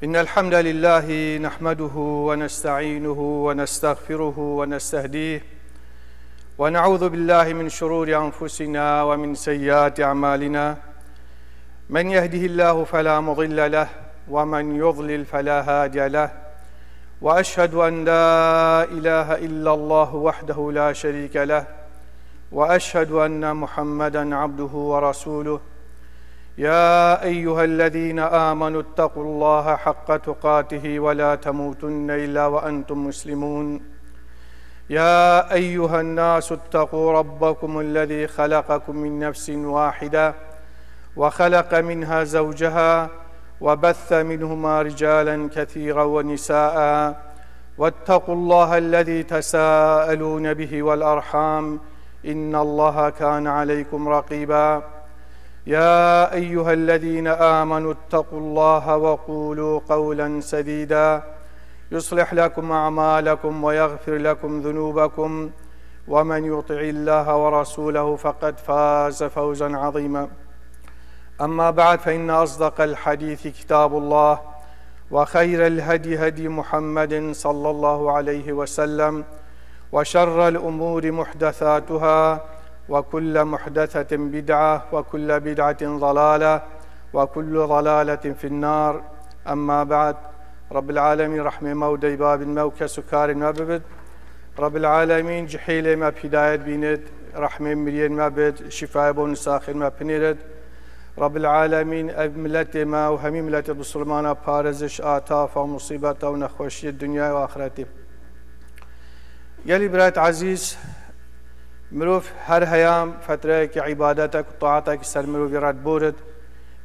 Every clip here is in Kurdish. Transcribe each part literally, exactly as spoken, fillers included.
إن الحمد لله نحمده ونستعينه ونستغفره ونستهديه، ونعوذ بالله من شرور أنفسنا ومن سيئات أعمالنا. من يهده الله فلا مضل له، ومن يضلل فلا هادي له. وأشهد أن لا إله إلا الله وحده لا شريك له، وأشهد أن محمدا عبده ورسوله. يا أيها الذين آمنوا اتقوا الله حق تقاته ولا تموتن إلا وأنتم مسلمون. يا أيها الناس اتقوا ربكم الذي خلقكم من نفس واحدة وخلق منها زوجها وبث منهما رجالا كثيرا ونساء، واتقوا الله الذي تساءلون به والأرحام، إن الله كان عليكم رقيبا. يا أيها الذين آمنوا اتقوا الله وقولوا قولا سديدا، يصلح لكم أعمالكم ويغفر لكم ذنوبكم، ومن يطع الله ورسوله فقد فاز فوزا عظيما. أما بعد، فإن أصدق الحديث كتاب الله، وخير الهدي هدي محمد صلى الله عليه وسلم، وشر الأمور محدثاتها، وكل محدثة بدعة، وكل بدعة ضلالة، وكل ضلالة في النار. أما بعد، رب العالمين رحمة مودي باب الموكس وكار ما ببد. رب العالمين جحيل ما بهداية بينت، رحمة مريم ما بد، شفاء بون ساخر ما بنيرد. رب العالمين، ev miletê me û hemî miletê Musulmana parêziş a tafa û musîbeta û nexweşiyê dinyayê û axretê. Gelî birayet ezîz, mirov her heyam fetreyekî îbadetek û taatek ser mirovî red borit.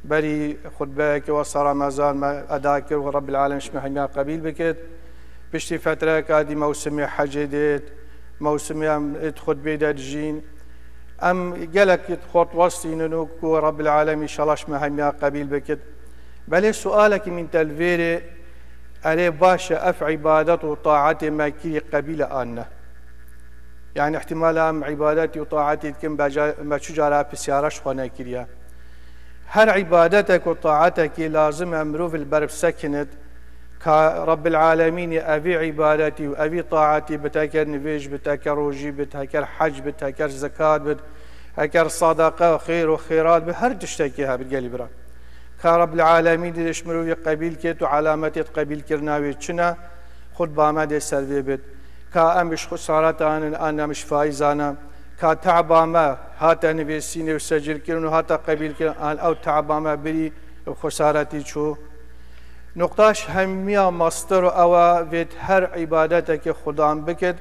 Berî xutbeyekê wesa Remezan me eda kir û Rebbil Alem ji me hemiya qebîl bikit. Piştî fetreyeka dî mewsimê hecê dêt, mewsimê em êt xutbê de dijîn. Em gelek êt xort westînin û ku Rebbil Alem înşallah ji me hemiya qebîl bikit. Belê sualekî min te li vêrê, erê baş e, ev îbadet û taetê me kirî qebîl e an ne? Yani ihtimala em îbadetî û taetî dikin, beca-, me çi cara pisyara ji xwe nekiriye. Her îbadetek û taetekî lazim e mirov li ber bisekinit, ka Rebbil Alemînî evî îbadetî û evî taetî bi te ker nivêj bit, heker rojî bit, heker hec bit, heker zekat bit, heker sadaqa û xêr û xêrat bit, her tiştekî hebit gelî bira. Ka Rebbil Alemînî ji mirovî qebîl kêt û alametê qebîlkirina wê çi ne, xutba me dê ser vê bit. Ka em ji xusareta nin an em ji faîza ne. Ka te'ba me hate nivîsînê û secilkirin û hate qebîlkirin an ew te'ba me birî û xusaretî çû. Nuqta ji hemiya master û ew e vêt her îbadetekê xudan bikit,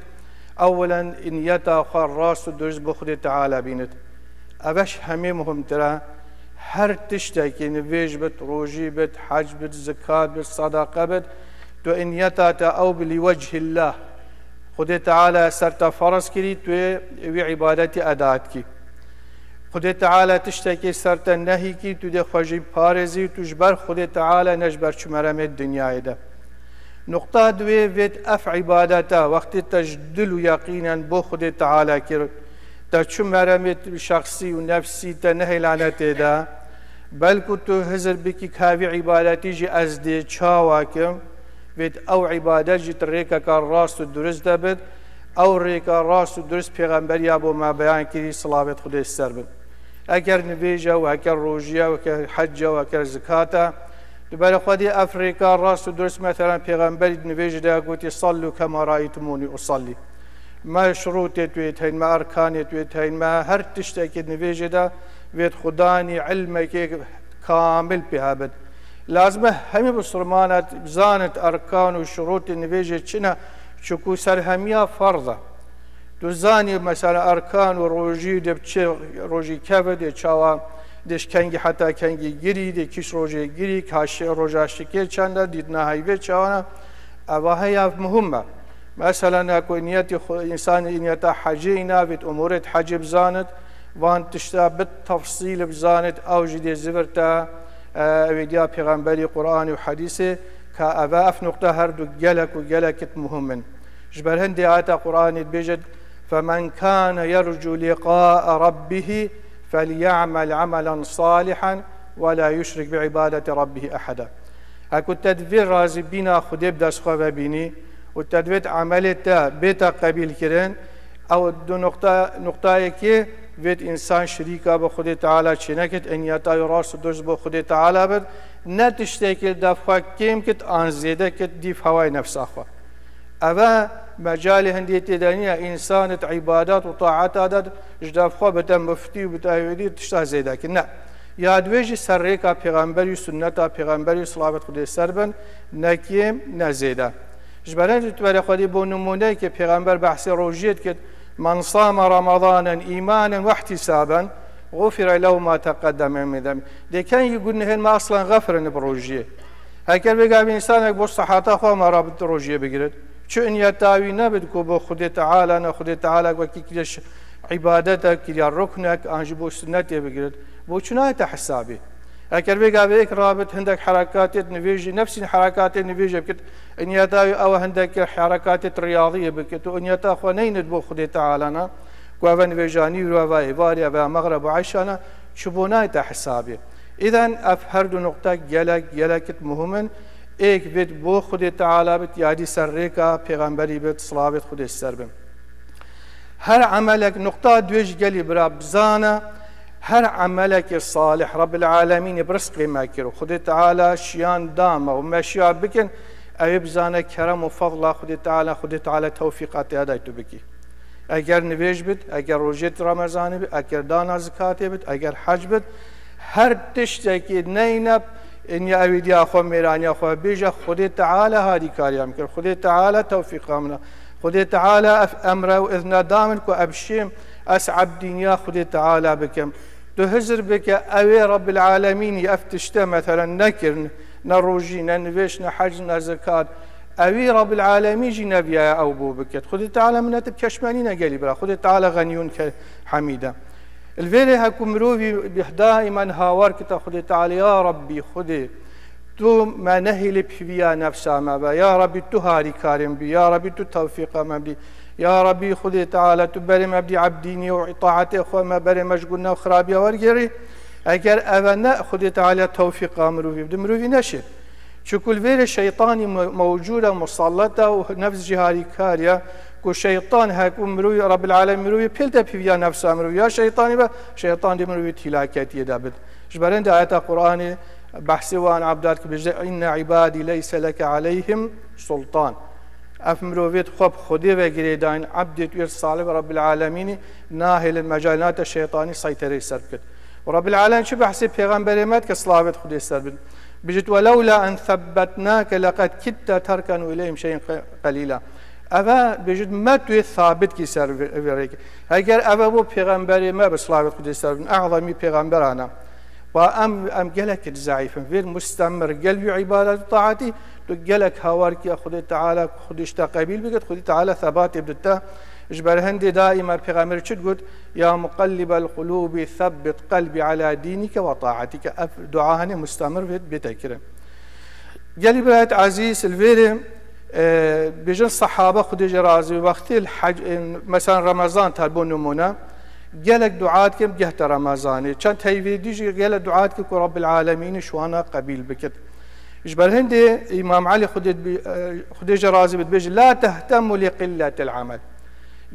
ewlen niyeta xwe rast û dirust bo Xwedê Teala bînit. Ev e ji hemî muhimtir e. Her tiştekî nivêj bit, rojî bit, hec bit, zikat bit, sadaqe bit, tu niyeta te ew bi lî wechillah, Xwedê Teala ser te ferz kirî, tu yê wî îbadetî eda dikî. Xwedê Teala tiştekî ser te nehî kî, tu dê xwe jî parêzî, tu ji ber Xwedê Teala ne ji ber çi meremê dinyayê de. Nuqta duwê vêt ev îbadeta, wextê te ji dil û yeqînen bo Xwedê Teala kir, te çi meremê şexsî û nefsî te nehêlane tê de, belku tu hizir bikî ka vî îbadetî jî ez dê çawa kim, vêt ew îbadet jî di rêkeka rast û durist de bit, ew rêka rast û durist pêxemberiya bo me beyan kirî, silavêt Xwedê ser bin. Eker nivêj e û eker rojî ye û eker hec e û eker zikat e, tu berê xwe dî ev rêka rast û durist, meselen pêxemberî di nivêjê de gotî, "Sallu kema raîtumûnî usallî." Me şurûtê tu yê teyn, me erkanê tu yê teyn, me her tiştekê di nivêjê de vêt xudanî ilmekê kamil pê hebit. Lazim e hemî Musulmana bizanit erkan û şurûtê nivêjê çi ne, çiku ser hemiya ferz e. Tu zanî, mesela, erkan û rojî dê bi çi rojî keve, dê çawa, dê ji kengî heta kengî girî, dê kîş rojê girî, ka şi-, roja şikê çend e, dîtina heyvê çawa ne, eva heya muhim e. Mesela, ne ku niyetî xwe, însanî niyeta hecê îna, vêt umûrê hecê bizanit, van tişta bi tefsîl bizanit, ew jî dê zivir te, e, ew ê diya pêxemberî Qur'anê û hedîsê, ka eve ev nuqta her du gelek û gelekit muhim in. Ji ber hindê ayeta Qur'anê dibêjit, "Femen kâne yercu liqâe rabbihî felya'mel amelen salihan ve la yuşrik bi ibadeti rabbihî eheda." Heko te divê razîbîna Xwedê bi dest xwe ve bînî û te divêt emelê te bête qebîlkirin, ew du nuqta, nuqtayekê vêt însan şirîka bi Xwedê Teala çênekit, ê niyeta wî rast û dirust bo Xwedê Teala bit, ne tiştekî li def xwe kêm kit an zêde kit dîv hewayê nefsa xwe. Eve mecalê hindê tê de niye, însan di îbadet û taeta de ji def xwe bide miftî û bide ewêdî tişta zêde kir. Ne. Ya divê jî ser rêka pêxemberî û sunneta pêxemberî, silavet Xwedê ser bin, ne kêm ne zêde. Ji ber hindê tu berê xwedî bo nimûneyekê pêxember behsê rojiyê dikit, "Men same Ramazanen îmanen we ihtisaben, xufire lehu ma teqeddeme min denbî." Dê kengî gunehên me aslan xefirin bi rojiyê. Heker vêga vê însanek bo sehata xwe me rabit rojiyê bigirit. Çi niyeta wî nebit ku bo Xwedê Teala ne, Xwedê Teala wekî kiriye ş-, îbadetek, kiriye ruknek, an jî bo sunnetê bigirit. Bo çi nayete hesabê? Heker vêga vê yek rabit hindek herekatê nivêjî, nefsîn herekatê nivêjê bikit, niyeta wî ew hindek herekatê riyadiyê bikit û niyeta xwe neynit bo Xwedê Teala ne, ku eve nivêjanî wî eve êvarî, eve mexreb û eşa ne, çi bo nayete hesabê? Îden ev her du nuqte gelek, gelekit muhim in. Êk vêt bo Xwedê Teala bit, ya dî ser rêka pêxemberî bit, silavêt Xwedê ser bin. Her emelek, nuqta duê jî gelî bira bizane, her emelekê salih Rabbil Alemînê bi rizqê me kir û Xwedê Teala şiyan da me û me şiya bikin, ew ê bizane kerem û fezla Xwedê Teala, Xwedê Teala tewfîqa te ya dayî tu bikî. Eger nivêj bit, eger rojêt Remezanê bit, eger dana zikatê bit, eger hec bit, her tiştekî neyne, enya ewîdiya xwe, mêraniya xwe bêje, Xwedê Teala harîkariya min kir, Xwedê Teala tewfîqa min e, Xwedê Teala ev emre û izne da min ku ev şêm ez ebdîniya Xwedê Teala bikim. Tu hizir bike, ew ê Rabbil Alemînî ev tişte, meselen, nekirin, ne rojî, ne nivêj, ne hec, ne zekat. Ewî Rabbil Alemîn jî neviyaye ew bo biket. Xwedê Teala minet bi keşmenî ne gelî bira. Xwedê Teala xeniyûn ke-, hemîd e. Li vêrê heku mirovî bi-, daimen hawar kita Xwedê Teala, ya Rabbî Xwedê, tu me nehêlî pîviya nefsa me be. Ya Rabbî tu harîkarê min bî. Ya Rabbî tu tewfîqa me bidî. Ya Rabbî Xwedê Teala tu berê me bidî ebdînî û îtaetê xwe, me berê me ji guneh û xirabiya wergêrî. Eger eve ne Xwedê Teala tewfîqa mirovî bidî, mirovî neşê. Çiku li vêrê şeytanî me-, mewcûd e, musallet e û nefs jî harîkar e, ku şeytan hek û mirovî, Rabbil Alem mirovî pêl de pîviya nefsa mirovî ya şeytanî be, şeytan dê mirovî tîlaketiyê de bit. Ji ber hindê ayeta Qur'anê behsê wan ebda dike, bêje, "Inne ibadî leyse leke aleyhim sultan." Ev mirovê xwe bi Xwedê ve girêdayîn, ebdê tu yê salih Rabbil Alemînî nahêlin, mecal nate şeytanî seytereyê ser bikit. Û Rabbil Alem çi behsê pêxemberê me dike, silavêt Xwedê ser bin? Bijit, "Ve lewla en sebbetnake leqed kitte terkenu ileyhim şeyen qe-, qelîla." Eve bijit, me tu yê sabit kî ser vê, vê rêkê. Heger eve bo pêxemberê me bi, silavêt Xwedê ser bin, e'zemî pêxemberan e. Wa em, em gelek zeîf in. Vêr mustemir, gel wî îbadet û taetî, tu gelek hawar kiya Xwedê Teala, Xwedê ji te qebîl bikit, Xwedê Teala sebatê bidite. Ji ber hindê daîma Pêxember çi digot? "Ya muqellibel qulûbî sebbit qelbî ala dînike ve taetike." Ev dua hene mustemir vê bête kirin. Gelî birayet ezîz, li vêrê, e, bêjin sehabe Xwedê jê razî, wextê li hec-, e, mesela Remezan ter bo nimûne, gelek dua dikin gehte Remezanê. Çend heyvê dî jî gelek dua dikin ku Rabbil Alemînî ji wana qebîl bikit. Ji ber hindê Îmam Elî Xwedê bi-, e, Xwedê jê razî bit, bêje, "La tehtemu li qilletil amel."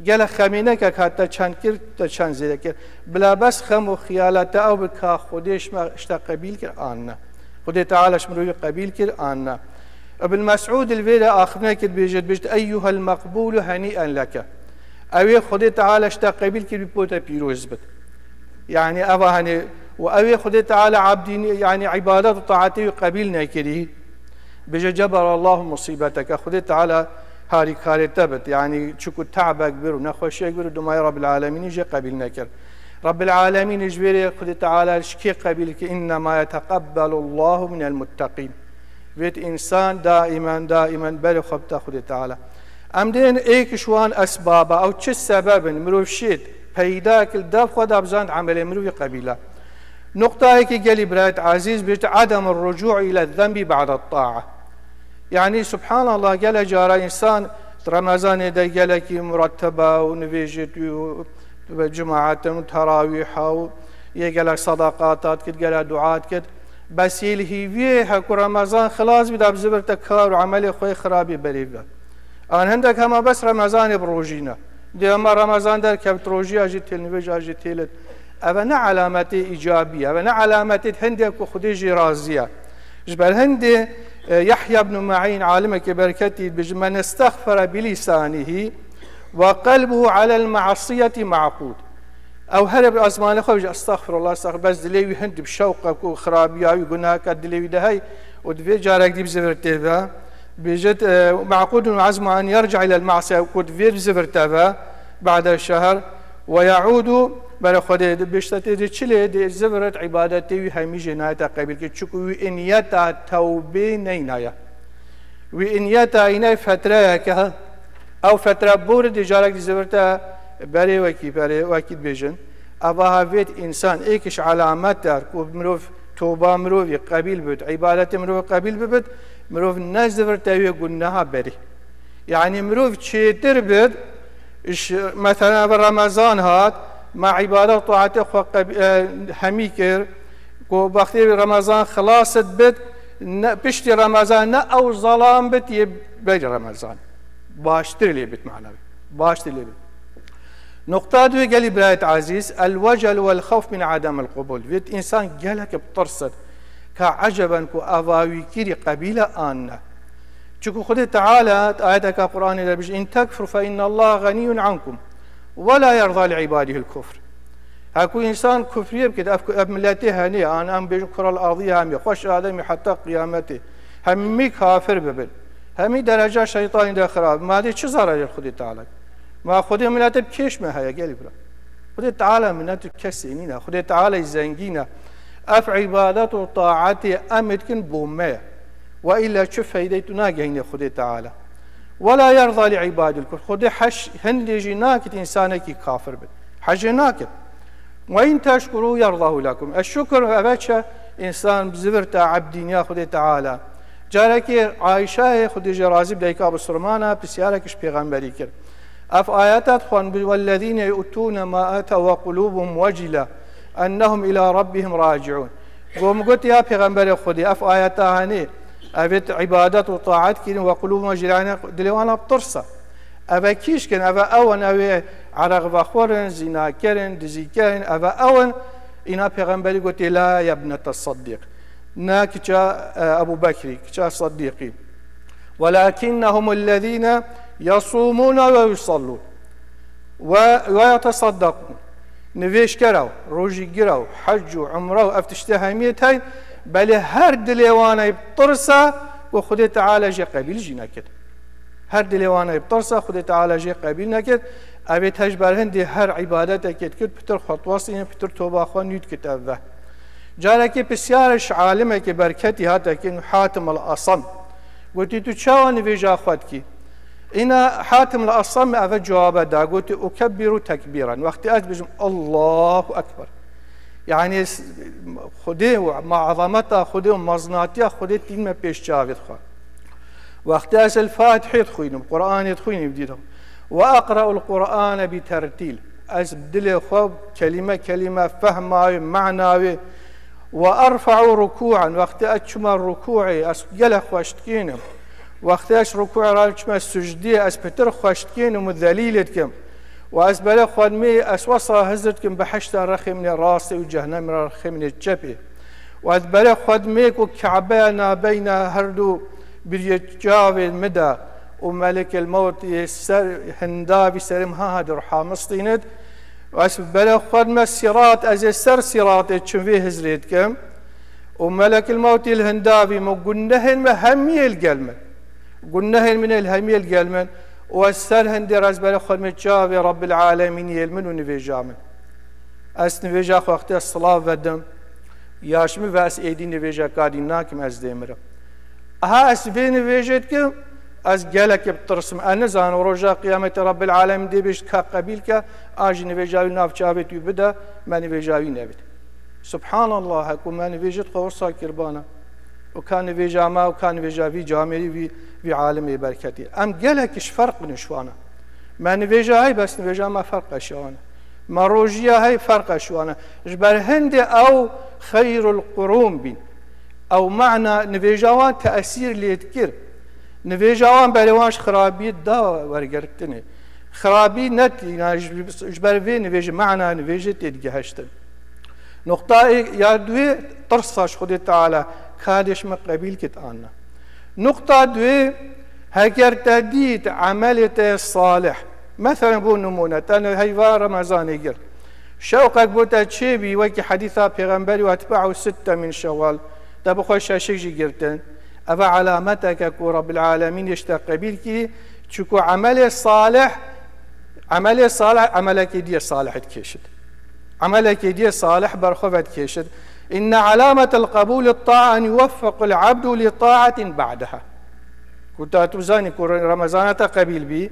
Gelek xemînekek hat te çend kir, te çend zêde kir. Bila bes xem û xiyala te ew bi ka Xwedê ji me, ji te qebîl kir an ne. Xwedê Teala ji mirovî qebîl kir an ne. Ibn Mesûd li vê de axivnekê dibêje, dibêjit, "Eyyuhel meqbûlu henî'en leke." Ew ê Xwedê Teala ji te qebîl kir bî, bo te pîroz bit. Yani eva hani, û ew ê Xwedê Teala ebdînî, yani îbadet û taetê wî qebîl nekirî, bêje, "Ceberallahu musîbeteke." Xwedê Teala harîkarê te bit. Yani çiku te'bek bir û nexweşiyek bir û dumayê Rabbil Alemînî jê qebîl nekir. Rabbil Alemînî ji vê rê Xwedê Teala ji kê qebîl kir? "Innema yeteqebbelullahu minel mutteqîn." Vêt însan daimen, daimen berê xwe bide Xwedê Teala. Em dên êk ji wan esbaba, ew çi sebeb in, mirov şêt, peyda kir, dev xwe da bizand emelê mirovî qebîle. Nuqtayekî gelî birayet ezîz bêjit, "Adem rucû ile zenbî ba'de ta'a." Yani, subhanallah, gele cara însan di Remezanê de gelekî muretteba û nivêjit û bi cemaetin û terawîha û yê gelek sadaqata dikit, gelek dua dikit. Bes yê li hîviyê he ku Remezan xilas bî, da bi zivir te kar û emelê xwe yê xirabî berê ve. An hindek hema bes Remezanê bi rojî ne. Dê hema Remezan derkevt, rojiya jî têl, nivêja jî têl. Eve ne alametê îcabî ye, eve ne alametê hindê ku Xwedê jî razî ye. Ji ber hindê, e, Yahya ibn Ma'in, alimekê berketî, dibêje, "Men istexfere bi lisanihî ve qelbuhu alel masiyeti maqud." Ew here bi ezmanê xwe bêje, "Estexfirullah, estexfir-," bes dilê wî hind bi şewqe ku xirabiya wî, gunaheke dilê wî de hey û divê carek dî bi zivir tê ve. Bêjit, e, "Maqudun ve azmu en yerci ilel masiye," ku divê bi zivir te ve, ba'de şehr, "Ve yaudu," bere Xwedê di bişte tê de çi lê dê zivirit, îbadetê wî hemî jê nayete qebîl kir. Çiku wî niyeta tewbê neynaye. Wî niyeta îne fetreyeke, ew fetre bor dê carek dî zivir te berê wekî, berê wekî dibêjin. Eva havêt însan êkiş alamet der ku mirov toba mirovî qebîl bibit, îbadetê mirovî qebîl bibit, mirov ne zivir te wê gunaha berê. Yani mirov çêtir bit, iş, mesela ev Remezan hat, ma îbadet taatê xwe qeb-, e, hemî kir, ku wextê Remezan xilas bit, ne, piştî Remezan ne ew zalam bit yê berî Remezan. Baştir lê bit manavê. Baştir lê bit. Nokta duê gelî birayet azîz, el wecel wel xewf min adem el qubul. Vêt însan gelek bi tirs it, ka eceben ku ava wî kirî qebîle an ne. Çiku Xwedê Teala ayeteke Qur'anê de bêje, "In tekfur fe innallaha ganiyyun ankum ve la yerda li ibadihil kufr." Heku însan kufriyê bikit, ev, ev miletê henê, an em bêjin kural ardî hemî, xweş ademî heta qiyametê. Hemî kafir bibin. Hemî dereca şeytanî de xirab. Ma dê çi zararê Xwedê Teala? Ma Xwedê miletê bi kêş me heye, gelî bira. Xwedê Teala milet û kesê nîne. Xwedê Teala zengîn e. Ev îbadet û taetê em ê dikin bo me ye. Ve îlla çi feydeyê tu nagehînê Xwedê Teala. Ve la yerda li ibadil kufr. Xwedê heş hindê jî nakit însanekî kafir bit. Hecê nakit. Ve in teşkuru yerdahu lekum. Ez şukir eve çe însan bi zivir te ebdîniya Xwedê Teala. Carekê Ayşeyê Xwedê jê razî bi dayika Bisurmana pisyarek ji pêxemberî kir. Ev ayeta dixwan bi, "Wellezîne yu'tûne ma ate ve qulûbuhum wecile ennehum ila rabbihim raci'ûn." Go min got, "Ya Pêxemberê Xwedê, ev ayeta henê, ev ê îbadet û taet kirin ve qulûbuhum wecile, dilê wana bi tirsa." Eve kîşkin, eve ew in, ew ê ereq vexwerin, zînakerin, dizîkerin, eve ew in. Îna Pêxemberî gotê, "La yebnete Seddîq." Ne kiça, e, Ebû Bekrî, kiça Seddîqî. "Welakinnehum ellezîne yasûmûne ve yusallûn ve, ve yeteseddekûn." Nivêjkera û rojîgira û hec û umre û ev tiştê hemiyê teyn, belê her dilê wana bi tirsa ku Xwedê Teala jê qebîl jî nekir. Her dilê wana bi tirsa Xwedê Teala jê qebîl nekir. Evê te ji ber hindê her îbadetekê dikir, pitir xwe diwestînin, pitir toba xwe nû dikit ev ve. Carekê pisyarê ji alimekê berketî hate kirin, Hatim el Asam. Gotî, "Tu çawa nivêja xwe dikî?" Îna Hatim el Asam eve cuwabe da, gotî, "Ukebbiru tekbîran." Wextê ez dibêjim, "Allahu Ekber." Yani s-, Xwedê û ma ezameta Xwedê û mezinatiya Xwedê tînme pêş çavê xwe. Wextê ez El-Fatihê dixwînim, Qur'anê dixwînim dî de. "Ve eqre'ul Qur'ane bi tertîl." Ez bi dilê xwe kelîme kelîme fehma wê, mana wê. "Ve erfe'u rukû'en." Wextê ez çûme rukû'ê, ez gelek xweş dikînim. Wextê ez rukû'ê re çûme sucdiyê, ez pitir xweş dikînim û zelîlê dikim. Û ez berê xwe dimê, ez wesa hizir dikim, behişta rexê min ê rastê û cehennemê re rexê min ê çepê. Û ez berê xwe dimê ku Kabeya nabeyna her du biriyê çavê min de û Melekil Mewt ê ser hindavî serê min ha ha di ruha min stînit. Û ez berê xwe dime Sîrat, ez ê ser Sîratê çim vê hizrê dikim. Û Melekil Mewt ê li hindavî min, gunehên me hemiyê li gel min. Gunehên min ê li hemiyê li gel min. Û ez ser hindê re ez berê xwe dime çavê Rabbil Alemînî yê li min û nivêja min. Ez nivêja xwe wextê silav vedim, ya ji min ve ez êdî nivêjeka dî nakim, ez dê mirim. Aha ez vê nivêjê dikim, ez gelekî bi tirsim. Ez nizanim roja qiyametê Rabbil Alemîn dê bêjt ka qebîl ke, a jî nivêja wî nav çavê wî bide, me nivêja wî nebit. Subhanallah, ku me nivêjê xwe wisa kirbana. Û ka nivêja me û ka nivêja vî camêrî, vî, vî alimê berketî. Em gelekî ji ferq bin ji wana. Me nivêja hey, bes nivêja me ferq e ji wana. Me rojiya hey ferq e ji wana. Ji ber hindê ew xeyrul qurûn bîn. Ew mana nivêja wan tesîr lê dikir. Nivêja wan berê wan ji xirabiyê da wergirtinê. Xirabî netîna ji, ji ber vê nivêjê, mana nivêjê tê digihiştin. Nuqta ya duê, tirsa ji Xwedê Teala, ka dê ji min qebîl kit an na. Nuqta duê, heger te dît emelê te salih, meselen bo nimûne, te heyva Remezanê girt, şewqek bo te çêbî, wekî hedîsa Pêxemberî, "Etba'u sitte min Şewwal", te bi xwe şeşik jî girtin. Eva alameteke ku Rabbil Alemîn ji te qebîl kî, çiku emelê salih, emelê salih, emelekê diyê salih dikêşit. Emelekê diyê salih ber xwe vedikêşit. Inne alametel qebûli ta'a en yuweffequl abdu li ta'atin ba'deha. Ku ta tu zanî ku Remezana te qebîl bî,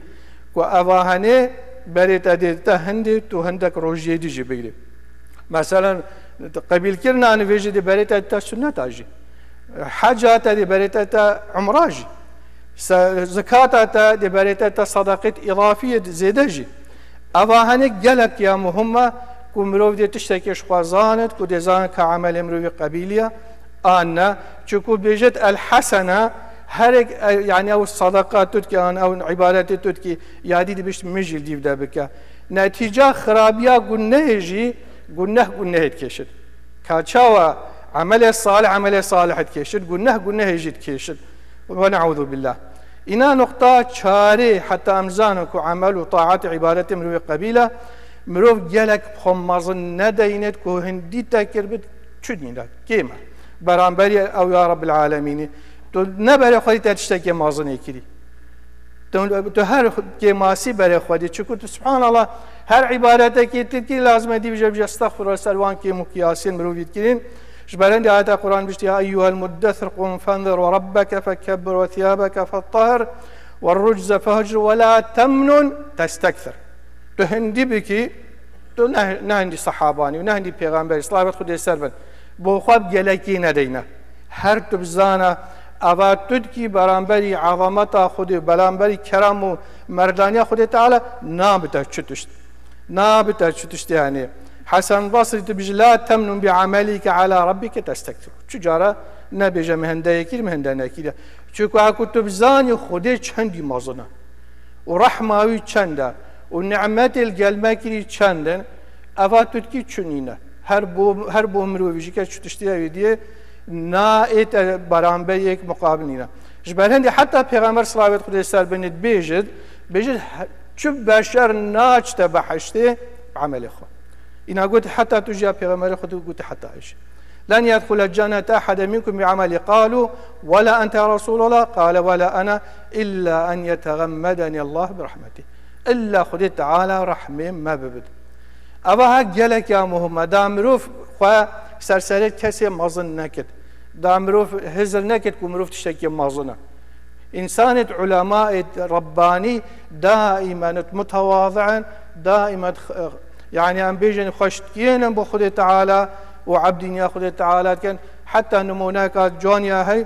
ku eva henê berê te dê te hindê, tu hindek rojiyê dî jî bigirî. Meselen, qebîlkirina nivêjê dê berê te te sunneta jî. Heca te dê berê te te umra jî. Se-, zikata te dê berê te te sadaqet îdafiyê zêde jî. Eva hinek gelek ya muhim e ku mirov dê tiştekê ji xwe zanit, ku dê zanit ka emelê mirovî qebîliye an ne. Çunku bêjit el-hesene, herek, e, yani ew sadaqa tu dikî an ew îbadetê tu dikî, yadî dibişt min jî dîv de bike. Netîca xirabiya gunehê jî, guneh gunehê dikêşit. Ka çawa emelê salih, emelê salih dikêşit, guneh gunehê jî dikêşit. Ve ne'ûzu billah. Îna nuqta çarê, heta em zanin ku emel û taat û îbadetê mirovê qebîl e, mirov gelek bi xwe mezin nedeynet ku hindî te kiribit, çi nîne, kêm e. Beramberî ew ya Rabbil Alemînî. Tu ne berê xwedî te tiştekê mezinê kirî. Tu, tu her kêmasî berê xwedî. Çiku tu, subhanallah, her îbadetekî tirkî lazim e dî bije, bije, estexfirullah, ser wan kêm û kiyasiyên mirovî dikirîn. Ji ber hindî ayeta Quran bişt, "Ya eyyuhel muddessir qum fenzir ve rabbeke fekebbir ve thiyabeke fettahir ve rucze fehcur ve la temnun testekthir." Tu hindî bikî, tu ne, ne hindî sehabanî û ne hindî pêxemberî, silavet Xwedê ser bin, bo xwe bi gelekî nedeyne. Her tu bizana, eva tu dikî beramberî ezameta Xwedê, beramberî kerem û merdaniya Xwedê Teala, nabite çi tişt. Nabite çi tişt yani. Hesen Basrî tu bijî, "La temnun bi amelike ala rabbike testekthir." Çi cara nebêje, "Min hinde yekir, min hinde nekir." Çunku heku tu bizanî Xwedê çendî mezin e. û rehma wî çend e û nimetê li gel me kirî çend in, eva tu dikî çi nîne. Her bo, her bo mirovî jî ke çi tiştî ew ê diyê, na ê te beramberiyek muqabil nîne. Ji ber hindî heta Pêxember, silavet Xwedê ser bin, dibêjit, bêjit, he-, çi beşer naçite behiştê bi emelê xwe. Îna got, heta tu jî ya Pêxemberê Xwedê got, heta ez jî. "Len yedxule cennete ehade minkum bi ameli." Qalu, "Wela ente ya Resulallah?" Qale, "Wela ene, illa en yetegammedeniyallah bi rahmetih." Illa Xwedê Teala rehmê me bibit. Eva ha gelek ya muhim e. Da mirov xwe serserê kesê mezin nekit. Da mirov hizir nekit ku mirov tiştekî mezin e. Însanêt, ulemayêt Rabbanî daîmen mutewazî in, daîmen x-, yani em bêjin xweştiyên in bo Xwedê Teala û ebdîniya Xwedê Teala dikin. Heta nimûneka ciwan ya hey,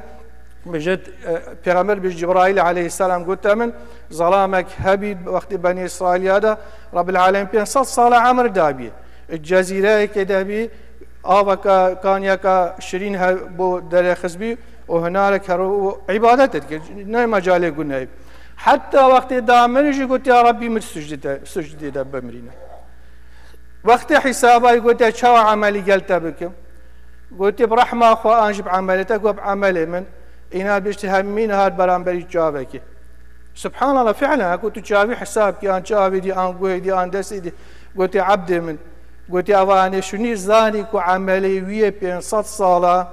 bijit, e, Pêxember bi Cibraîl aleyhisselam gote min, zelamek hebî wextê Benî Îsraîliya de Rabbil Alemîn pênc sed sala emir dabî. Cezîreyekê de bî, aveka, kaniyeka şirîn he-, bo derêxist bî û hinarek her û îbadet dikir. Ne mecalê gunehî. Heta wextê da min jî got, "Ya Rabbî, min sucdê de, sucdê de bimirîne." Wextê hîsaba yî got, "Ya çawa emelî gel te bikim?" Got, "Bi rehma xwe an jî bi emelê te." Got, "Bi emelê min." Îna biştî hemî nihar beramberî çavekê. Subhanallah, fi'len, heku tu çavî hesab kî, an çavê dî, an guhê dî, an destê dî. Gotê, "Ebdê min." Gotê, "Eva enê şunî zanî ku emelê wî yê pênc sed sala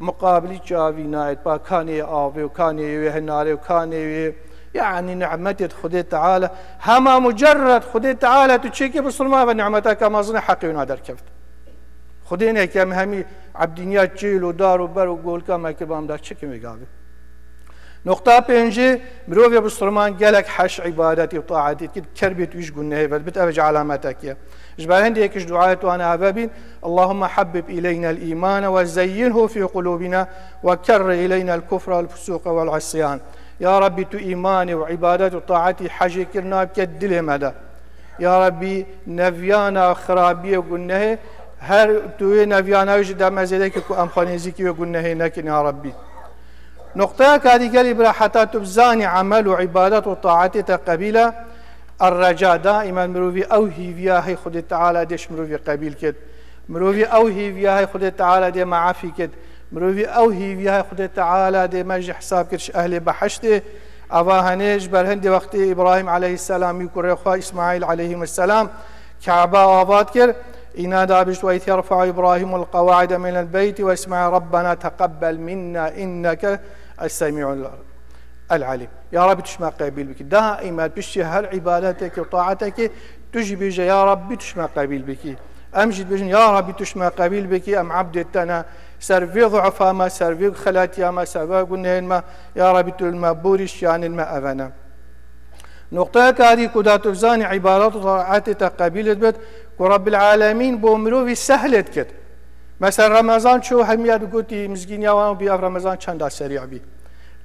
muqabilî çavî nayêt, pa kanê avê û kanê wê hinarê û kanê wê, yani nimetê Xwedê Teala, hema mucerred Xwedê Teala tu çêkê bisilma ve nimeteke mezin e, heqê wina derkevt." Xwedê neke em hemî ebdîniya çêl û dar û ber û golka me kir, bam da çi kimê gavê. Noqta pêncî, mirovê bisilman gelek heş îbadetî û taetî dikir, kerbê tu ji gunehê ve dibit, ev jî alametek ye. Ji ber hindê yek ji duayê tu ane eve bîn, "Allahümme habbib ileynel îmane ve zeyyinhu fî qulûbina ve kerrih ileynel kufre vel fusuqe vel isyan." Ya Rabbî, tu îmanê û îbadet û taetî hejê kir nabike dilê me de. Ya Rabbî, neviyana xirabiyê û gunehê Her tu wê neviyana wî ji deme zêde kir ku em xwe nêzîkî wê gunehê nekin ya Rabbî. Noqteya karî gelî bira heta tu bizanî emel û îbadet û taetê te qebîl e. Erreca daîmen mirovî ew hîviya hey Xwedê Teala dê ji mirovî qebîl kit. Mirovî ew hîviya hey Xwedê Teala dê meafî kit. Mirovî ew hîviya hey Xwedê Teala dê me ji hesab kir ji ehlê behiştê. Eva henê ji ber hindê wextê Îbrahîm aleyhisselam û kurê xwe Îsmaîl aleyhimusselam Kaba ava dikir. Îna da bişt, "Ve iz yerfa'u Îbrahîmul qewaide minel beyti ve Îsmaîl, Rabbena teqebbel minna inneke es-semî'ul el-alîm." Ya Rabbi, tu ji me qebîl bikî. Daîmen piştî her îbadetekê û taatekê tu jî bêje, "Ya Rabbi, tu ji me qebîl bikî." Em jî dibêjin, "Ya Rabbi, tu ji me qebîl bikî, em ebdê te ne. Ser vê zuefa me, ser vê xelatiya me, ser vê gunehên me, ya Rabbi, tu li me borî, şiyanên me eve ne." Noqteya karî ku da tu bizanî îbadet û taetê te qebîl dibit, ku Rabbil Alemîn bo mirovî sehl dikit. Mesela Remezan çû, hemiya digotî mizgîniya wan bî, ev Remezan çenda serî bî.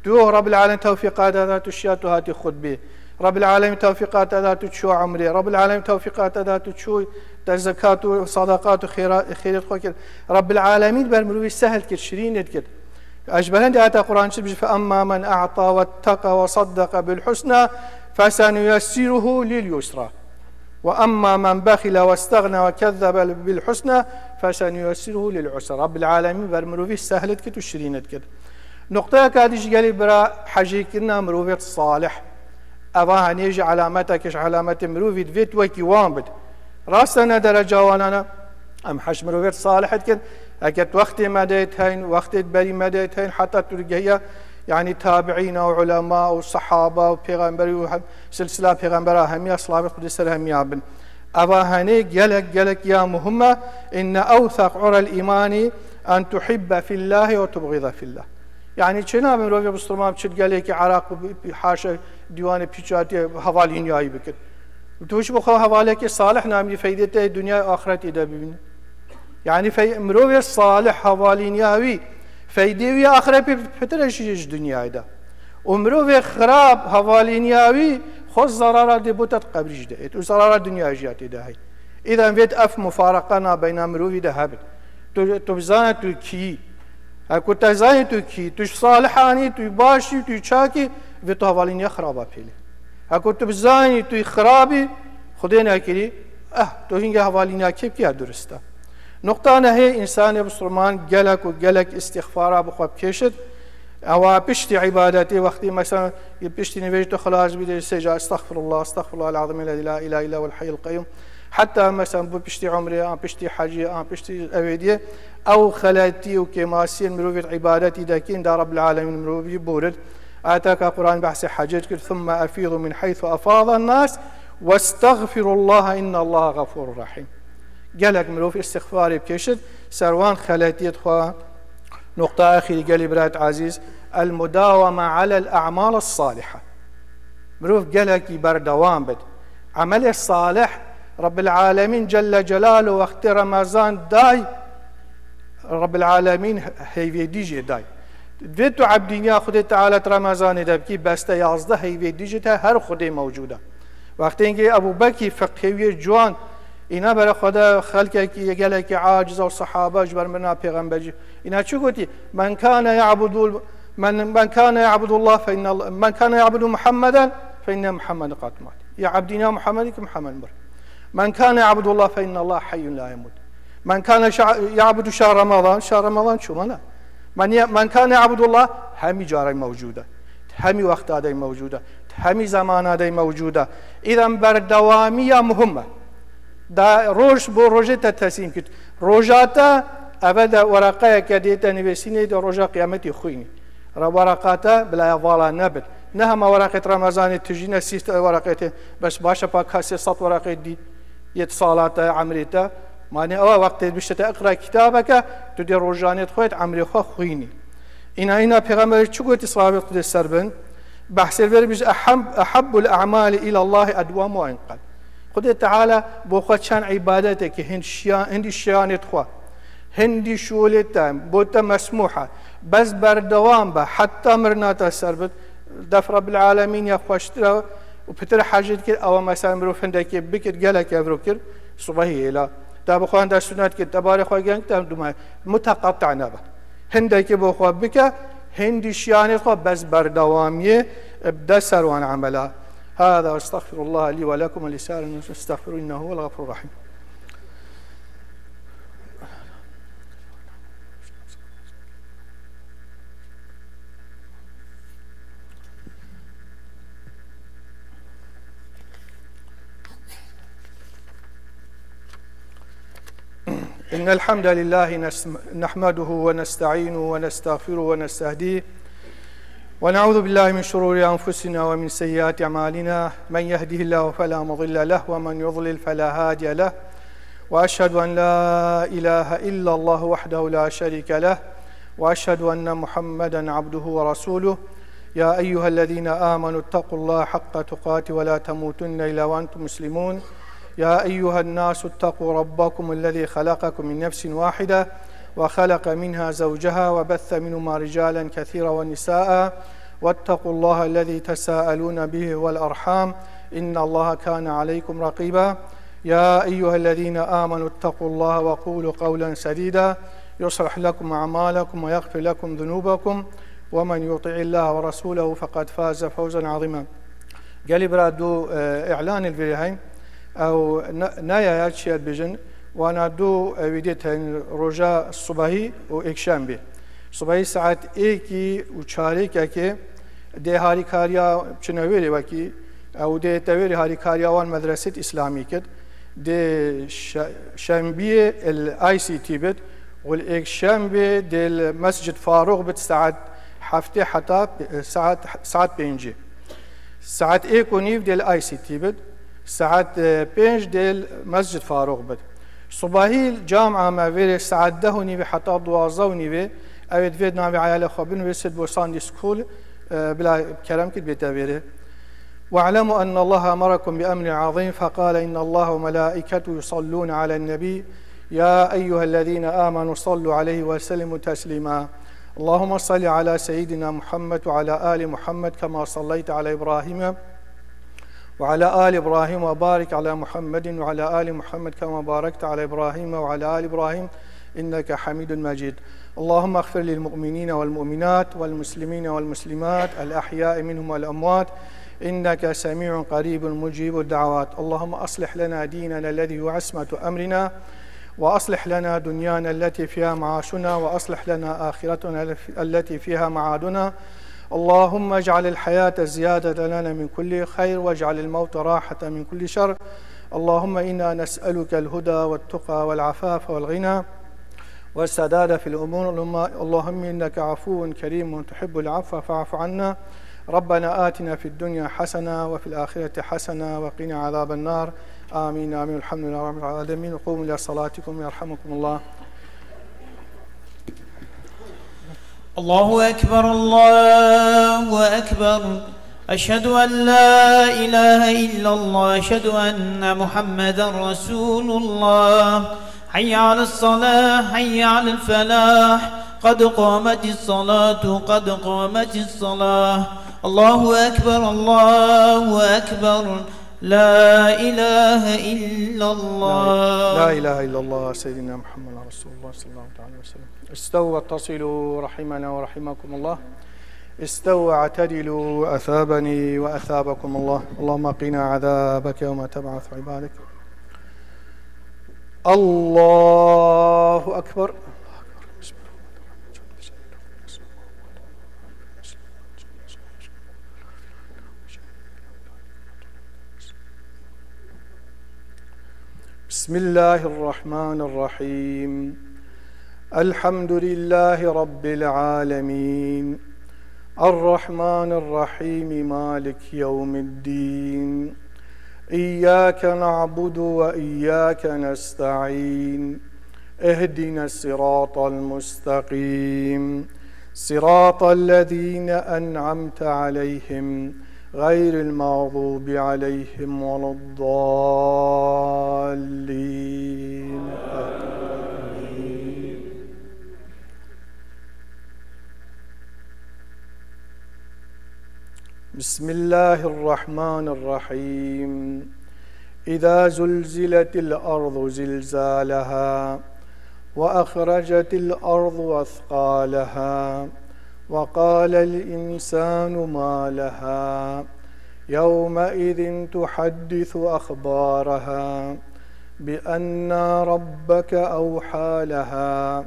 Tu Rabbil Alem tewfîqa te da, tu şiya tu hatî xutbê. Rabbil Alem tewfîqa te da, tu çû umrê. Rabbil Alem tewfîqa te da, tu çû te zekat û sadaqat û xêra-, xêrêt xwe kir. Rabbil Alemîn ber mirovî sehl kir, şirîn kir. Ji ber hindê ayeta Quran çi dibêje, "Fe emma men a'ta wetteka ve saddeka bil husna, fesenuyessiruhu lil yusra. Ve emma men bexile westexna ve kezzebe bil husna, fesenuyessiruhu lil usra." Rabbil Alemîn ber mirovî sehl dikit û şirîn dikit. Noqteya ka dî ji gelî bira hecê kirina mirovê salih. Eva henê jî elametek ji elametê mirovî divêt wekî wan bit. Rast e ne dereca wan e ne. Em hej mirovêt salih dikin. Eger tu wextê me de heyn, wextê berî me de heyn, heta tu digehiya, yani tabiîna û ulema û sehaba û pêxemberî û hem, silsila pêxembera hemiya, silavê Xwedê ser hemiya bin. Eva henê gelek, gelek ya muhim e. Inne ewtheq urel îmanî en tuhibbe fillâhi ve tubğida fillah. Yani çênabe mirovê Musliman çi gelekî Iraq û haşa dîwanê pîçatî hevalîniyayî bikir. Tu ji bo xwe hevalekê salih namî feydê te dinyayê axretî de bibîne. Yani fey-, mirovê salih hevalîniya wî feydê wî axretê pitir e ji, ji dinyayê de. Û mirovê xirab hevalîniya wî xwe zerara dê bo te qebrî jî de êt û zerara dinyayê jî ya tê de hey. Îden vêt ev mufareqa nabeyna mirovî de hebit. Tu, tu bizane tu kî. Heko te zanî tu kî, tu ji salihanî, tu baş î, tu çak î, vê tu hevalîniya xiraba pêlê. Heko tu bizanî tu xirab î, Xwedê nekirî, eh, tu hînge hevalîniya kê bikî ya durist e. Nuqta nehê, însanê Musliman gelek û gelek îstixfara bi xwe bikêşit. Ewa piştî îbadetê wextî mesela piştî nivêj tu xilas bî dê sê ca estexfirullah, estexfirullah el-azim ellezî la ilahe illa huvel hayyul qeyyum. Heta mesela bu piştî umrê, an piştî hecî, an piştî evêdiyê, ew xeletî û kêmasiyên mirovî îbadetî dekîn da Rabbil Alemîn mirovî borit. Ayeteka Quran behsê hecê dikir, "Thumme efîdu min heythu efâden nas, westexfirullaha innallaha gafurur rahîm." Gelek mirov îstixfarê bikêşit, ser wan xeletiyê xwe. Noqta exîrî gelî birat ezîz, el mudaweme alel a'mal saliha. Mirov gelekî berdewam bit. Emelê salih, Rabbil Alemîn Celle Celaluhu wextê Remezan day, Rabbil Alemîn heyvê dî jê day. Vê tu ebdîniya Xwedê Teala di Remezanê de bikî, beste yazdeh heyvê dî jê te her Xwedê mewcûd e. Wextê hingê Ebû Bekî feqhê wî yê ciwan, îna bere xwe de xelkekî, gelekî aciz û sehaba ji ber mirina pêxemberî. Îna çi gotî? "Men kane ya'budu, men, men kane ya'budu Allah fe inna Allah, men kane ya'budu Muhammeden fe inne Muhammeden qad mat." Ya ebdîna Muhammedî ki Muhammed mir. "Men kane ya'budu Allah fe inna Allah hayyun la yemut." Men kane şa-, ya'budu şehr Ramadan, şehr Ramadan çûmana. Men ye-, men kane ya'budu Allah hemî carek mewcûd e. Hemî wexta dey mewcûd e. Hemî zemana dey mewcûd e. Îden berdewamiya muhim e. Da roj bo rojê te teslîm kit. Roja te eve de wereqeyeke dê te nivêsînê de roja qiyametî xwînî. Re wereqa te bilaya vala nebit. Ne hema wereqê Remezanê tijîne sî te wereqê te. Bes baş e pa kasê sed wereqê dî. Yê di sala te, emrê te. Manê ew e wextê bişte te iqra kitabeke, tu dê rojanê xwe yê emrê xwe xwînî. Îna îna Pêxemberê çi gotî, silavê Xwedê ser bin? Behsê ver bî ji eheb-, ehebbul a'mali ilallahi edwamuha in qal. Xwedê Teala bo xwe çend îbadetekî hin şiya-, hindî şiyanê xwe, hindî şûlê te, bo te mesmûh e. Bes berdewam be, heta mirina te ser bit. Def Rabbil Alemîn ya xweştir e û pitir hecê dikir, ewa mesela mirov hindekê bikir, gelek evro kir, subehî hêla. Te bi xwe hinde sunet kir, te barê xwe geng, te duma muteqettî nebe. Hindekî bo xwe bike, hindî şiyanê xwe bes berdewamiyê bide ser wan emela. هذا أستغفر الله لي ولكم ولسائر المسلمين استغفروه إنه هو الغفور الرحيم. إن الحمد لله نس-، نحمده ونستعينه ونستغفره ونستهديه، ونعوذ بالله من شرور أنفسنا ومن سيئات أعمالنا، من يهده الله فلا مضل له، ومن يضلل فلا هادي له، وأشهد أن لا إله إلا الله وحده لا شريك له، وأشهد أن محمدا عبده ورسوله. يا أيها الذين آمنوا اتقوا الله حق تقاته ولا تموتن إلا وأنتم مسلمون. يا أيها الناس اتقوا ربكم الذي خلقكم من نفس واحدة وخلق منها زوجها وبث منهما رجالا كثيرا ونساء واتقوا الله الذي تساءلون به والأرحام إن الله كان عليكم رقيبا. يا أيها الذين آمنوا اتقوا الله وقولوا قولا سديدا يصلح لكم أعمالكم ويغفر لكم ذنوبكم ومن يطع الله ورسوله فقد فاز فوزا عظيما. Gelî bira du, e, îlanê li vêrê heyn. Ew ne, ne ya, ya çi ye dibêjin, wana du, e, wî dê tên roja subahî û êkşembê. Subahî saet êkî û çarêkekê dê harîkariya çine wêrê wekî, ew dê tewêrê harîkariya wan medresêt îslamî kit. Dê şe-, şembiyê li I C T bit û li êkşembê dê li Mescid Farûq bit saet heftê heta pe-, saet, saet pêncî. Saet êk û nîv dê li I C T bit, saet, e, pênc dê li Mescid Farûq bit. Subahî camia me vêrê saet deh û nîvê heta duwazdeh û nîvê, ew ê divê navê eyalê xwe binivîsit bo Sunday School, e, bila kerem kit bête vêrê. واعلموا أن الله أمركم بأمر عظيم فقال إن الله وملائكته يصلون على النبي يا أيها الذين آمنوا صلوا عليه وسلموا تسليما. اللهم صل على سيدنا محمد وعلى آل محمد كما صليت على إبراهيم وعلى آل إبراهيم وبارك على محمد وعلى آل محمد كما باركت على إبراهيم وعلى آل إبراهيم إنك حميد مجيد. اللهم اغفر للمؤمنين والمؤمنات والمسلمين والمسلمات الأحياء منهم والأموات إنك سميع قريب مجيب الدعوات. اللهم أصلح لنا ديننا الذي هو عصمة أمرنا وأصلح لنا دنيانا التي فيها معاشنا وأصلح لنا آخرتنا التي فيها معادنا. اللهم اجعل الحياة زيادة لنا من كل خير واجعل الموت راحة من كل شر. اللهم إنا نسألك الهدى والتقى والعفاف والغنى والسداد في الأمور. اللهم، اللهم إنك عفو كريم تحب العفو فاعف عنا. ربنا آتنا في الدنيا حسنة وفي الآخرة حسنة وقنا عذاب النار. آمين، آمين. الحمد لله رب العالمين. قوموا إلى صلاتكم يرحمكم الله. الله أكبر، الله أكبر. أشهد أن لا إله إلا الله، أشهد أن محمدا رسول الله. حي على الصلاة، حي على الفلاح، قد قامت الصلاة، قد قامت الصلاة. الله أكبر، الله أكبر. لا إله إلا الله. لا إله إلا الله سيدنا محمد رسول الله صلى الله عليه وسلم. استووا واتصلوا رحمنا ورحمكم الله. استووا واعتدلوا أثابني وأثابكم الله. اللهم قنا عذابك يوم تبعث عبادك. الله أكبر. بسم الله الرحمن الرحيم. الحمد لله رب العالمين. الرحمن الرحيم. مالك يوم الدين. إياك نعبد وإياك نستعين. اهدنا الصراط المستقيم. صراط الذين أنعمت عليهم غير المغضوب عليهم ولا الضالين. آمين. بسم الله الرحمن الرحيم. إذا زلزلت الأرض زلزالها وأخرجت الأرض أثقالها وقال الإنسان ما لها يومئذ تحدث أخبارها بأن ربك أوحى لها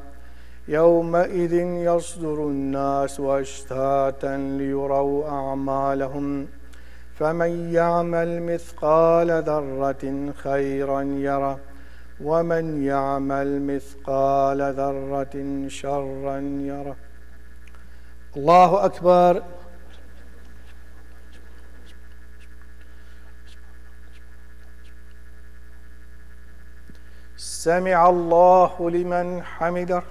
يومئذ يصدر الناس أشتاتا ليروا أعمالهم فمن يعمل مثقال ذرة خيرا يره ومن يعمل مثقال ذرة شرا يره. الله أكبر. سمع الله لمن حمده.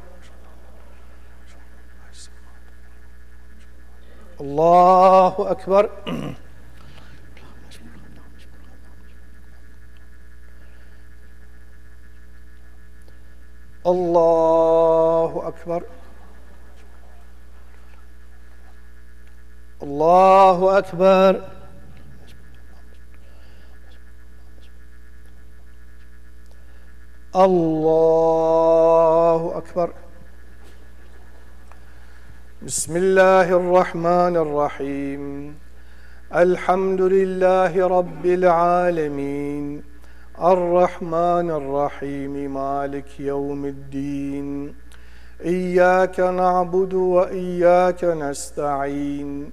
الله أكبر. الله أكبر. الله أكبر. الله أكبر. بسم الله الرحمن الرحيم. الحمد لله رب العالمين. الرحمن الرحيم. مالك يوم الدين. إياك نعبد وإياك نستعين.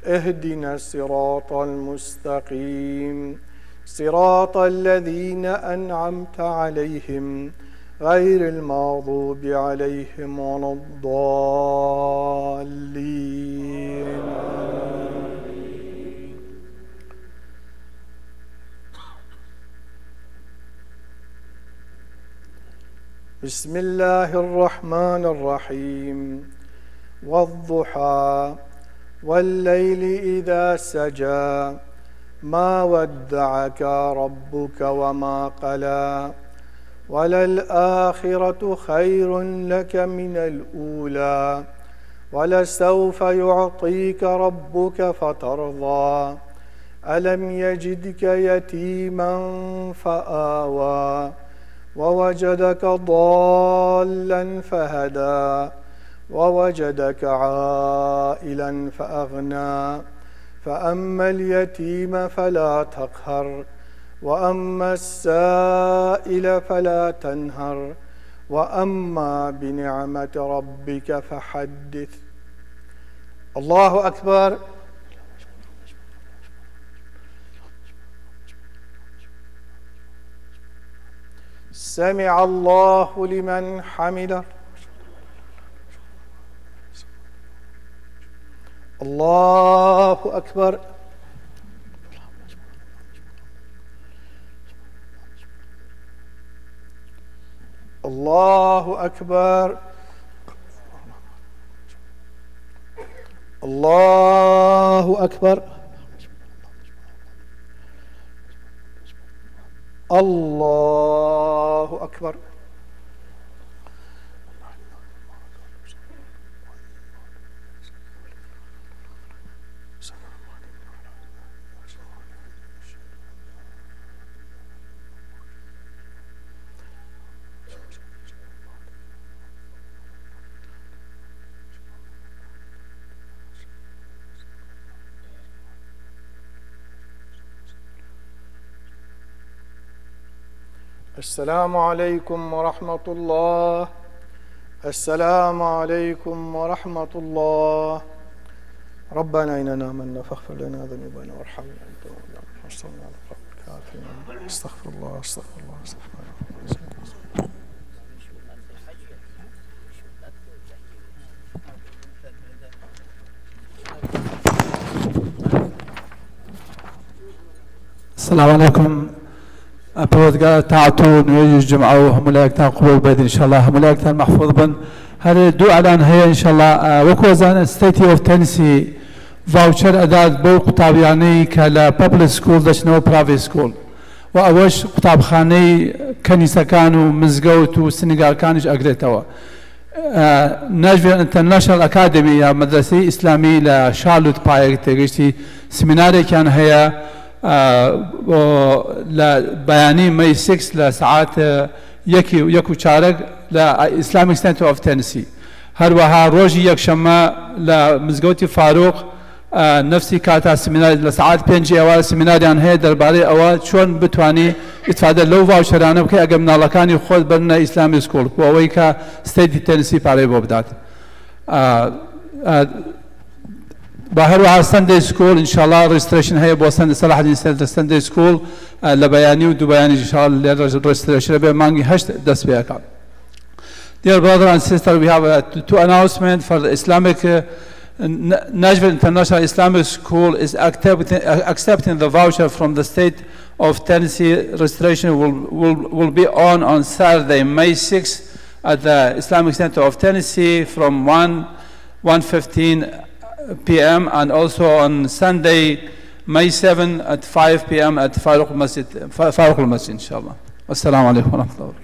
اهدنا الصراط المستقيم. صراط الذين أنعمت عليهم غير المغضوب عليهم ولا الضالين. بسم الله الرحمن الرحيم. والضحى. والليل إذا سجى. ما ودعك ربك وما قلى. وللآخرة خير لك من الأولى. ولسوف يعطيك ربك فترضى. ألم يجدك يتيما فآوى. ووجدك ضالا فهدى. ووجدك عائلا فأغنى. فأما اليتيم فلا تقهر. وأما السائل فلا تنهر. وأما بنعمة ربك فحدث. الله أكبر. سمع الله لمن حمده. الله أكبر. الله أكبر. الله أكبر. الله أكبر. السلام عليكم ورحمة الله. السلام عليكم ورحمة الله. ربنا إننا آمنا فاغفر لنا ذنوبنا وارحمنا أنت مولانا فانصرنا على القوم الكافرين. أستغفر الله، أستغفر الله، أستغفر الله. السلام عليكم. پرۆزگار تاعت و نوێژی جمعە و هەموو لایەکتان قبول بێت، انشاءالله هەموو لایەکتان مەحفوظ بن. هەر دوو ئەلان هەیە، انشاءالله، ئە، وەکو ئەزانن State of Tennessee voucher ئەدات بۆ قوتابیانەی کە لە public school دەچنەوە private school، و ئەوەش قوتابخانەی کەنیسەکان و مزگەوت و سنگارکانیش ئەگرێتەوە. ئە، Nashville International Academy یا مەدرسەی ئیسلامی لە شارلۆت پایەک تێگەشتی سمینارێکیان هەیە، û لە بەیانی May six لە سەعات یەکی و یەک و چارەک لە Islamic Center of Tennessee. هەروەها ڕۆژی یەکشەممە لە مزگەوتی فاروق، ئە، نەفسی کاتا سمینار لە سەعات پێنجی ئێوارە سمیناریان هەیە دەربارەی ئەوە چۆن بتانی ئیستیفادە لەو ڤاوچەرانە بکەی ئەگەر مناڵەکانی خۆت بەرنە ئیسلامی سکوڵ بۆ ئەوەی کە ستەیتی تەنسی پارەی بۆ بدات. ئە، ئە، و هەروەها Sunday School، ئینشاءاللە registration هەیە بۆ Sunday، سەلاحەدین سێنتەر Sunday School، ئە، لە بەیانی و دوو بەیانی ئینشاءاللە لێ registration بێ مانگی هەشت دەست پێ ئەکات. Dear brother and sister, we have a two announcement for the Islamic, uh, N-, Nashville International Islamic School is accepting, accepting the voucher from the state of Tennessee. Registration will, will, will be on, on Saturday, May sixth, at the Islamic Center of Tennessee from one, one fifteen p.m., and also on Sunday, May seventh, at five p.m. at Faruq Masjid, Fa-, Faruq Masjid, inshallah. Assalamu alaikum wa rahmatullahi wa barakatuh.